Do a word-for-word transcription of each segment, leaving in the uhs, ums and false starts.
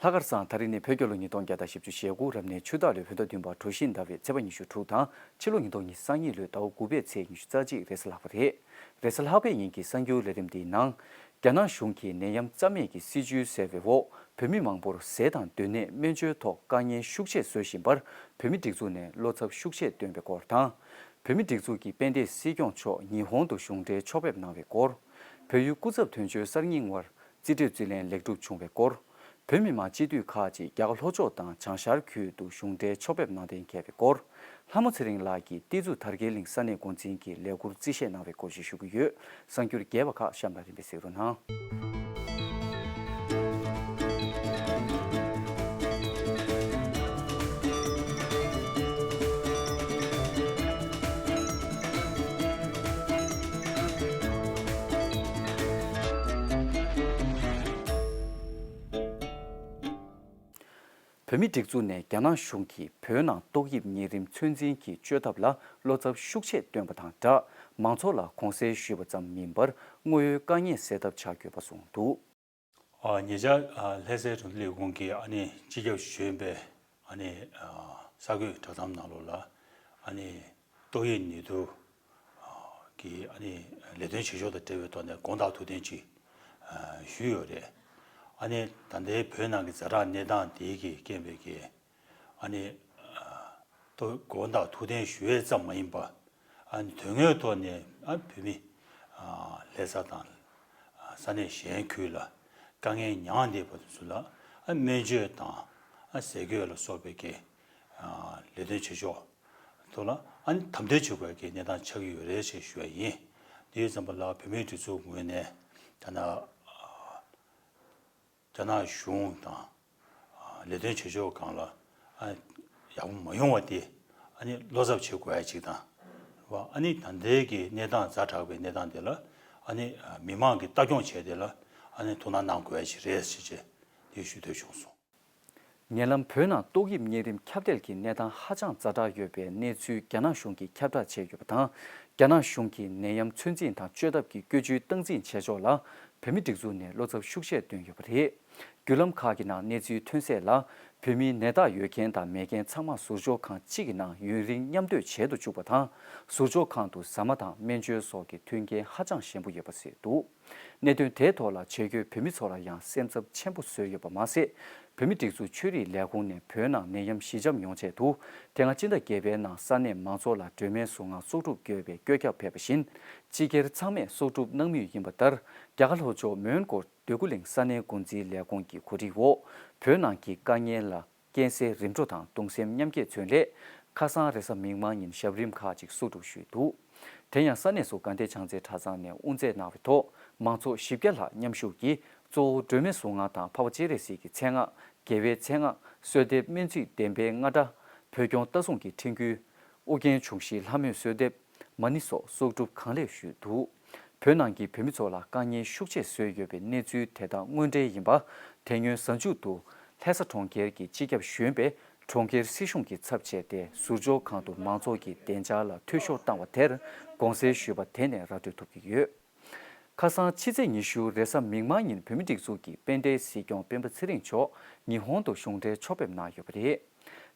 ལྷག་དཀར་བཟང་། ད་རིང་ནི་བོད་རྒྱལ་ལོ་ཉིས་སྟོང་བརྒྱ་དང་བཞི་བཅུ་ཞེ་དགུ་རབ་གནས་ཆུ་སྟག་ལོའི་བོད་ཟླ་བདུན་པ་གྲོ་བཞིན་ཟླ་བའི་ཚེས་པ་ཉི་ཤུ་དྲུག་དང་ཕྱི་ལོ་ཉིས་སྟོང་ཉི་ཤུ་རྩ་གཉིས་ལོའི་ཟླ་བ་དགུ་པའི་ཚེས་ཉི་ཤུ་རྩ་གཅིག་རེས་གཟའ་ལྷག་པ་རེད། རེས་གཟའ་ལྷག་པའི་ཉིན་གྱི་གསར་འགྱུར་ལས་རིམ་འདིའི་ནང་། རྒྱ་ནག་གཞུང་གིས་ནད་ཡམས་རྩ་མེད་ཀྱི་སྲིད་བྱུས་བཟོས་པའི་འོག་བོད་མི་མང་པོར་ཟས་དང་སྡོད་གནས་སྨན་བཅོས་ཐོག་དཀའ་ངལ་ཤུགས་ཆེ་བཟོ་བཞིན་པར་བོད་མི་སྒྲིག་འཛུགས་ནས་བློ་འཚབ་ཤུགས་ཆེ་བཏོན་པའི་སྐོར་དང་། བོད་མི་སྒྲིག་འཛུགས་ཀྱི་དཔལ་ལྡན་སྲིད་སྐྱོང་མཆོག་ཉི་ཧོང་དུ་གཞུང་འབྲེལ་ཕྱོགས་ཕེབས་གནང་བའི་སྐོར། བལ་ཡུལ་སྐུ་ཚབ་དོན་གཅོད་གསར་རྙིང་བར་རྩིས་སྤྲོད་རྩིས་ལེན་ལེགས་གྲུབ་བྱུང་བའི་སྐོར། བོད་མི་མང་སྤྱི་འཐུས་ཁག་ཅིག་རྒྱ་གར་ལྷོ་ཕྱོགས་དང་བྱང་ཤར་ཁུལ་དུ་གཞུང་འབྲེལ་ཕྱོགས་ཕེབས་གནང་གཏན་འཁེལ་བའི་སྐོར། ལྷ་མོ་ཚེ་རིང་ལགས་ཀྱིས་ཏི་ཛུ་དར་རྒྱས་གླིང་ས་གནས་འགོ་འཛིན་གྱི་ལས་ཁུར་རྩིས་བཞེས་གནང་བའི་སྐོར་བཅས་ཞུ་གི་ཡོད། གསར་འགྱུར་རྒྱས་པ་ཁག་གཤམ་ལ་རིམ་པས་གཟིགས་རོགས་གནང་། བོད་མིའི་སྒྲིག་འཛུགས་ནས་རྒྱ་ནག་གཞུང་གིས་བོད་ནང་ཏོག་དབྱིབས་གཉན་རིམས་ཚོད་འཛིན་གྱི་བཅོས་ཐབས་ལ་བློ་འཚབ་ཤུགས་ཆེ་བཏོན་པ་དང་སྦྲགས། མང་ཚོགས་ལ་དགོངས་སེལ་ཞུས་པ་ཙམ་མིན་པར་དངོས་ཡོད་དཀའ་ངལ་སེལ་ཐབས་བྱ་དགོས་པ་གསུངས་འདུག། ཨ། ཉེ་ཆར། ཨ། ལྷ་སའི་གྲོང་སྡེ་ལས་ཁུངས་ཀྱིས་ཨ་ནི་སྤྱི་ཁྱབ་གཞོན་པའི་ཨ་ནི། ཨ། གསར་འགོད་བསྒྲགས་གཏམ་ནང་ལོགས་ལ་ཨ་ནི་ཏོག་དབྱིབས་ནད་དུག་གི་ཨ་ནི་ལས་དོན་བྱེད་ཕྱོགས་དང་འབྲེལ་བའི་ཐོག་ནས་དགོངས་དག་ཐུགས་བདེན་ཅིག་ཨ། ཞུས་ཡོད་རེད། ཨ་ནི་ད་ལྟའི་བོད་ནང་གི་ཛ་དྲག་གནས་སྟངས་དེ་གི་རྐྱེན་པས་ཀྱི་ཨ་ནི། ཨ། ཏོག་དགོངས་དག་ཐུགས་བདེན་ཞུ་ཡས་ཙམ་མ་ཡིན་པ། ཨ་ནི་དོན་དངོས་ཐོག་ནས་ཨ་བོད་མི། ཨ། ལྷ་ས་དང་། ཨ། ས་གནས་གཞན་ཁུལ་ལ་དཀའ་ངལ་མྱངས་བསྡད་པ་དེ་ཚོ་ལ་ཨ་སྨན་བཅོས་དང་ཨ་ཟས་གོས་ལ་སོགས་པའི་གི། ཨ། ལས་དོན་བྱེད་ཕྱོགས་ཐོག་ལ་ཨ་ནི་དམ་དོན་བྱེད་དགོས་ཀྱི་གནས་སྟངས་ཆགས་ཀྱི་ཡོད་རེད་ཅེས་ཞུ་བ་ཡིན། དེ་ཙམ་པ་ལ་བོད་མིའི་སྒྲིག་འཛུགས་ངོས་ནས་ད་ནང་། རྒྱ་ནག་གཞུང་དང་། ཨ། ལས་དོན་བྱེད་ཕྱོགས་སྒང་ལ་ཨ་ཡག་པོ་མ་ཡོང་བ་དེ་ཨ་ནི་བློ་འཚབ་བྱེད་དགོས་ཡ་གཅིག་དང་། རེད་བ། ཨ་ནི་ད་ལྟའི་གི་གནས་སྟངས་ཛ་དྲག་པའི་གནས་སྟངས་དེ་ལ་ཨ་ནི་མི་མང་གིས་ལྟ་སྐྱོང་བྱས་དེ་ལ་ཨ་ནི་ཐུགས་སྣང་གནང་དགོས་ཡ་ཅིག་རེད་ཟེར་བྱས་དེ་ཞུ་འདོད་བྱུང་སོང་། ཉེ་ལམ་བོད་ནང་ཏོག་དབྱིབས་གཉན་རིམས་ཁྱབ་གདལ་གྱི་གནས་སྟངས་ཧ་ཅང་ཛ་དྲག་ཡོད་པའི་གནས་ཚུལ་རྒྱ་ནག་གཞུང་གིས་ཁྱབ་བསྒྲགས་བྱས་ཡོད་པ་དང་། རྒྱ་ནག་གཞུང་གིས་ནད་ཡམས་ཚོད་འཛིན་དང་བཅོས་ཐབས་ཀྱི་བཀོད་ཇུས་སྟངས་འཛིན་བྱེད་ཕྱོགས་ལ་བོད་མི་སྒྲིག་འཛུགས་ནས་བློ་འཚབ་ཤུགས་ཆེ་བཏོན་ཡོད་པ་རེད། བརྒྱུད་ལམ་ཁག་གི་ནང་གནས་ཚུལ་ཐོན་གསལ་ལ། བོད་མིའི་ནད་རྟགས་ཡོད་མཁན་དང་མེད་མཁན་ཚང་མ་ཟུར་འཇོག་ཁང་གཅིག་གི་ནང་ཡུན་རིང་མཉམ་སྡོད་བྱེད་དུ་བཅུག་པ་དང་། ཟུར་འཇོག་ཁང་དུ་ཟ་མ་དང་སྨན་བཅོས་སོགས་ཀྱི་མཐུན་རྐྱེན་ཧ་ཅང་ཞན་པོ་ཡོད་པ་གསལ་འདུག། གནད་དོན་དེའི་ཐོག་ལ་བྱེས་འཁོད་བོད་མི་ཚོ་ལ་ཡང་སེམས་འཚབ་ཆེན་པོ་བཟོས་ཡོད་པ་མ་ཟད། བོད་མི་སྒྲིག་འཛུགས་ཆོས་རིག་ལས་ཁུངས་ནས་བོད་ནང་ནད་ཡམས་ཞི་འཇམ་ཡོང་ཆེད་དུ། དེ་སྔ་སྤྱི་ཟླ་བརྒྱད་པའི་ནང་ས་གནས་མང་ཚོགས་ལ་སྒྲོལ་མའི་གཟུངས་སྔགས་གསོག་སྒྲུབ་དགོས་པའི་བཀོད་ཁྱབ་ཕེབས་པ་བཞིན། སྤྱི་སྒེར་ཚང་མས་གསོག་སྒྲུབ་གནང་མུས་ཡིན་པ་ལྟར། རྒྱ་གར་ལྷོ་ཕྱོགས་མོན་གྷོ་འདོད་རྒུ་གླིང་ས་གནས་འགོ་འཛིན་ལས་ཁུངས་ཀྱི་གོ་སྒྲིག་འོག་བོད་ནང་གི་དཀའ་ངལ་ལ། རྐྱེན་སེལ་རིམ་གྲོ་དང་གདུང་སེམས་མཉམ་སྐྱེད་ཚུན་ལས། ཁ་སང་རེས་གཟའ་མིག་དམར་ཉིན་ཞབས་རིམ་ཁག་ཅིག་གསོག་སྒྲུབ་ཞུས་འདུག། དེ་ཡང་ས་གནས་སུ་དགའ་ལྡན་བྱང་རྩེ་གྲྭ་ཚང་ནས་དབུ་མཛད་གནང་བའི་ཐོག་མང་ཚོགས་བཞི་བརྒྱ་ལྷག་མཉམ་ཞུགས་ཀྱིས་གཙོ་བོ་སྒྲོལ་མའི་གཟུངས་སྔགས་དང་འཕགས་པ་སྤྱན་རས་གཟིགས་ཀྱི་མཚན་སྔགས། རྒྱལ་བའི་མཚན་སྔགས། གསོལ་འདེབས་སྨོན་ཚིག་བདེན་པའི་རྔ་སྒྲ། བོད་སྐྱོང་ལྟ་སྲུང་གི་ཕྲེང་སྐུལ། ཨོ་རྒྱན་འབྱུང་བཞིའི་ལྷ་མོའི་གསོལ་འདེབས། མ་ཎི་སོགས་གསོག་སྒྲུབ་གང་ལེགས་ཞུས་འདུག། བོད་ནང་གི་བོད་མི་ཚོ་ལ་དཀའ་ངལ་ཤུགས་ཆེ་བཟོས་ཡོད་པའི་གནས་ཚུལ་དེ་དག་དངོས་འབྲེལ་ཡིན་པ། དེ་སྔོན་གཟའ་མཇུག་ཏུ་ལྷ་ས་གྲོང་ཁྱེར་གྱི་སྤྱི་ཁྱབ་གཞོན་པས་གྲོང་ཁྱེར་སྲིད་གཞུང་གི་ཚབ་བྱས་ཏེ་ཟུར་འཇོག་ཁང་དུ་མང་ཚོགས་ཀྱི་བདེ་འཇགས་ལ་འཐུས་ཤོར་བཏང་བ་དེར་དགོངས་སེལ་ཞུས་པ་དེ་ནས་ར་སྤྲོད་ཐུབ་ཀྱི་ཡོད། ཁ་སང་ཕྱི་ཚེས་ཉི་ཤུ་རེས་གཟའ་མིག་དམར་ཉིན་བོད་མིའི་སྒྲིག་འཛུགས་ཀྱི་དཔལ་ལྡན་སྲིད་སྐྱོང་སྤེན་པ་ཚེ་རིང་མཆོག་ཉི་ཧོང་དུ་གཞུང་འབྲེལ་ཕྱོགས་ཕེབས་གནང་ཡོད་པ་རེད།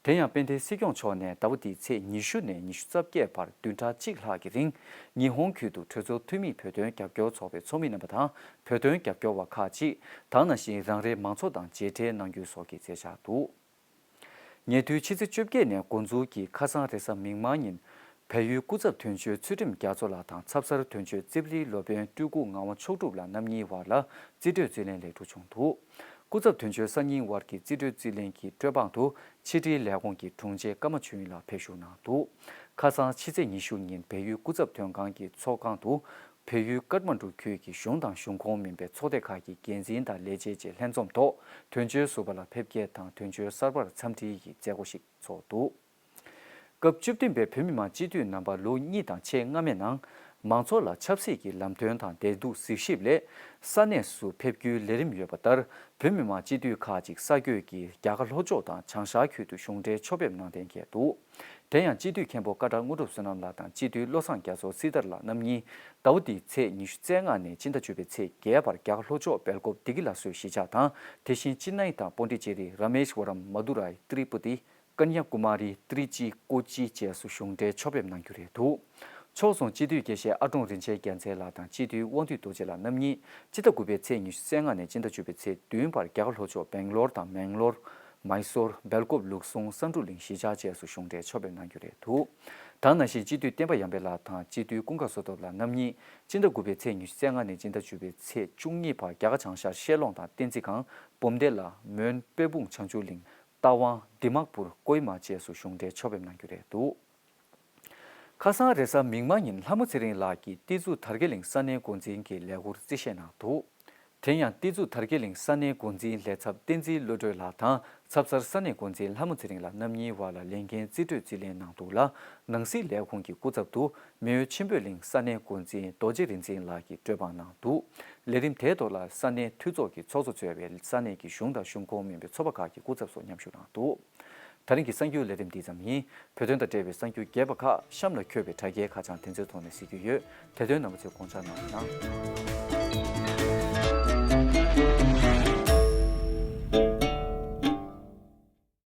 དེ་ཡང་དཔལ་ལྡན་སྲིད་སྐྱོང་མཆོག་ནས་ཟླ་བ་འདིའི་ཚེས་ཉི་ཤུ་ནས་ཉི་ཤུ་རྩ་བརྒྱད་བར་བདུན་ཕྲག་གཅིག་ལྷག་གི་རིང་ཉི་ཧོང་ཁུལ་དུ་གྲོས་ཚོགས་འཐུས་མིས་བོད་དོན་རྒྱབ་སྐྱོར་ཚོགས་པའི་ཚོགས་མི་རྣམ་པ་དང་བོད་དོན་རྒྱབ་སྐྱོར་བ་ཁག་ཅིག་དང་ནང་བཞིན་རང་རེའི་མང་ཚོགས་དང་མཇལ་འཕྲད་གནང་རྒྱུ་སོགས་ཀྱི་མཛད་འཆར་འདུག། ཉེ་དུས་ཕྱི་ཚེས་བཅོ་བརྒྱད་ནས་འགོ་འཛུགས་ཀྱིས་ཁ་སང་རེས་གཟའ་མིག་དམར་ཉིན། བལ་ཡུལ་སྐུ་ཚབ་དོན་གཅོད་ཚུལ་ཁྲིམས་རྒྱ་མཚོ་ལགས་དང་ཚབ་གསར་དོན་གཅོད་རྩིབ་རིའི་སློབ་དཔོན་སྤྲུལ་སྐུ་ངག་དབང་མཆོག་གྲུབ་ལགས་རྣམ་གཉིས་བར་ལ་རྩིས་སྤྲོད་རྩིས་ལེན་ལེགས་གྲུབ་བྱུང་འདུག། སྐུ་ཚབ་དོན་གཅོད་གསར་རྙིང་དབར་གྱི་རྩིས་སྤྲོད་རྩིས་ལེན་གྱི་སྤྲོད་དཔང་དུ་ཕྱི་དྲིལ་ལས་ཁུངས་ཀྱི་དྲུང་ཆེ་ཀརྨ་ཆོས་དབྱིངས་ལགས་ཕེབས་བཞུགས་གནང་འདུག། ཁ་སང་ཕྱི་ཚེས་ཉི་ཤུ་ཉིན་བལ་ཡུལ་སྐུ་ཚབ་དོན་ཁང་གི་ཚོགས་ཁང་དུ། བལ་ཡུལ་ཀཏ་མན་ཌུ་ཁུལ་གྱི་གཞུང་དང་གཞུང་ཁོངས་མིན་པའི་ཚོགས་སྡེ་ཁག་གི་འགན་འཛིན་དང་ལས་བྱེད་བཅས་ལྷན་འཛོམས་ཐོག་དོན་གཅོད་ཟུར་པ་ལ་ཕེབས་སྐྱེལ་དང་དོན་གཅོད་གསར་པར་འཚམས་འདྲི་ཡི་མཛད་སྒོ་ཞིག་ཚོགས་འདུག། སྐབས་བཅུ་བདུན་པའི་བོད་མི་མང་སྤྱི་འཐུས་རྣམ་པ་ལོ་གཉིས་དང་ཕྱེད་སྔ་མའི་ནང་ མང་ཚོགས་ལ་ཆབ་སྲིད་ཀྱི་ལམ་སྟོན་དང་བདེ་སྡུག་གཟིགས་ཞིབ་སླད་ས་གནས་སུ་ཕེབས་རྒྱུའི་ལས་རིམ་ཡོད་པ་ལྟར། བོད་མི་མང་སྤྱི་འཐུས་ཁག་ཅིག་ས་བགོས་ཀྱིས་རྒྱ་གར་ལྷོ་ཕྱོགས་དང་བྱང་ཤར་ཁུལ་དུ་གཞུང་འབྲེལ་ཕྱོགས་ཕེབས་གནང་གཏན་འཁེལ་འདུག་དེ་ཡང་སྤྱི་འཐུས་མཁན་པོ་ཀ་དག་དངོས་གྲུབ་བསོད་ནམས་ལགས་དང་སྤྱི་འཐུས་བློ་བཟང་རྒྱ་མཚོ་སྲི་ཐར་ལགས་རྣམ་གཉིས་ཟླ་བ་འདིའི་ཚེས་ཉི་ཤུ་རྩ་ལྔ་ནས་སྤྱི་ཟླ་བཅུ་པའི་ཚེས་བརྒྱད་བར་རྒྱ་གར་ལྷོ་ཕྱོགས་སྦེལ་ཀོབ་བདེ་སྐྱིད་ལ་སོགས་གཞིས་ཆགས་དང་། དེ་བཞིན་ཅི་ནའི་དང་པོན་ཌི་ཅེ་རི། ར་མེཤ་ཝ་རམ། མ་དུ་རའི། ཏི་རུ་པ་ཏི། ཀན་ཡ་ཀུ་མ་རི། ཏྲི་ཅི་ཀོ་ཅི་བཅས་སུ་གཞུང་འབྲེལ་ཕྱོགས་ཕེབས་གནང་རྒྱུ་རེད་འདུག་ཕྱོགས་མཚུངས་སྤྱི་འཐུས་དགེ་བཤེས་ཨ་ཀྲོང་རིན་ཆེན་རྒྱལ་མཚན་ལགས་དང་སྤྱི་འཐུས་དབང་འདུས་རྡོ་རྗེ་ལགས་རྣམ་གཉིས་སྤྱི་ཟླ་དགུ་པའི་ཚེས་ཉི་ཤུ་རྩ་ལྔ་ནས་སྤྱི་ཟླ་བཅུ་པའི་ཚེས་བདུན་བར་རྒྱ་གར་ལྷོ་ཕྱོགས་སྦེང་ལོར་དང་མེང་ལོར། མཱི་སོར། སྦེལ་ཀོབ། ལུགས་ཟུང་། སན་ཀྲུ་གླིང་གཞིས་ཆགས་བཅས་སུ་གཞུང་འབྲེལ་ཕྱོགས་ཕེབས་གནང་རྒྱུ་རེད་འདུག་ད་ནང་བཞིན་སྤྱི་འཐུས་བསྟན་པ་ཡར་འཕེལ་ལགས་དང་སྤྱི་འཐུས་ཀུན་དགའ་བསོད་སྟོབས་ལགས་རྣམ་གཉིས་སྤྱི་ཟླ་དགུ་པའི་ཚེས་ཉི་ཤུ་རྩ་ལྔ་ནས་སྤྱི་ཟླ་བཅུ་པའི་ཚེས་བཅུ་གཉིས་བར་རྒྱ་གར་བྱང་ཤར་ཤེལ་ལོང་དང་བསྟན་འཛིན་སྒང་། བུམ་སྡེ་ལ། མོན། དཔལ་སྤུངས། བྱང་ཆུབ་གླིང་། རྟ་དབང་། དི་མག་པུར། ཀོ་ཧི་མ་བཅས་སུ་གཞུང་འབྲེལ་ཕྱོགས་ཕེབས་གནང་རྒྱུ་རེད་འདུག་ཁ་སང་རེས་གཟའ་མིག་དམར་ཉིན་ལྷ་མོ་ཚེ་རིང་ལགས་ཀྱིས་ཏི་ཛུ་དར་རྒྱས་གླིང་ས་གནས་འགོ་འཛིན་གྱི་ལས་ཁུར་རྩིས་བཞེས་གནང་འདུག་དེ་ཡང་ཏི་ཛུ་དར་རྒྱས་གླིང་ས་གནས་འགོ་འཛིན་ལས་ཚབ་བསྟན་འཛིན་བློ་གྲོས་ལགས་དང་ཚབ་སར་ས་གནས་འགོ་འཛིན་ལྷ་མོ་ཚེ་རིང་ལགས་རྣམ་གཉིས་བར་ལ་ལས་འགན་རྩིས་སྤྲོད་རྩིས་ལེན་གནང་འདུག་ལ། ནང་སྲིད་ལས་ཁུངས་ཀྱི་སྐུ་ཚབ་ཏུ་མེའོ་ཆེན་པོ་གླིང་ས་གནས་འགོ་འཛིན་རྡོ་རྗེ་རིག་འཛིན་ལགས་ཀྱིས་གྲོས་དཔང་གནང་འདུག་ལས་རིམ་དེའི་ཐོག་ལ་ས་གནས་འཐུས་ཚོགས་ཀྱི་ཚོགས་གཙོ་གཙོས་པའི་ས་གནས་ཀྱི་གཞུང་དང་གཞུང་ཁོངས་མིན་པའི་ཚོགས་པ་ཁག་གི་སྐུ་ཚབ་སོགས་མཉམ་ཞུགས་གནང་འདུག་ད་རིང་གི་གསར་འགྱུར་ལས་རིམ་འདི་ཙམ་ཡིན། བོད་དོན་དང་འབྲེལ་བའི་གསར་འགྱུར་རྒྱས་པ་ཁག་གཤམ་ལ་འཁོད་པའི་དྲ་རྒྱའི་ཁ་བྱང་དེ་ཚོའི་ཐོག་ནས་གཟིགས་རྒྱུ་ཡོད། དེ་དོན་རྣམ་པ་ཚོས་དགོངས་འཇགས་གནང་རོགས་གནང་།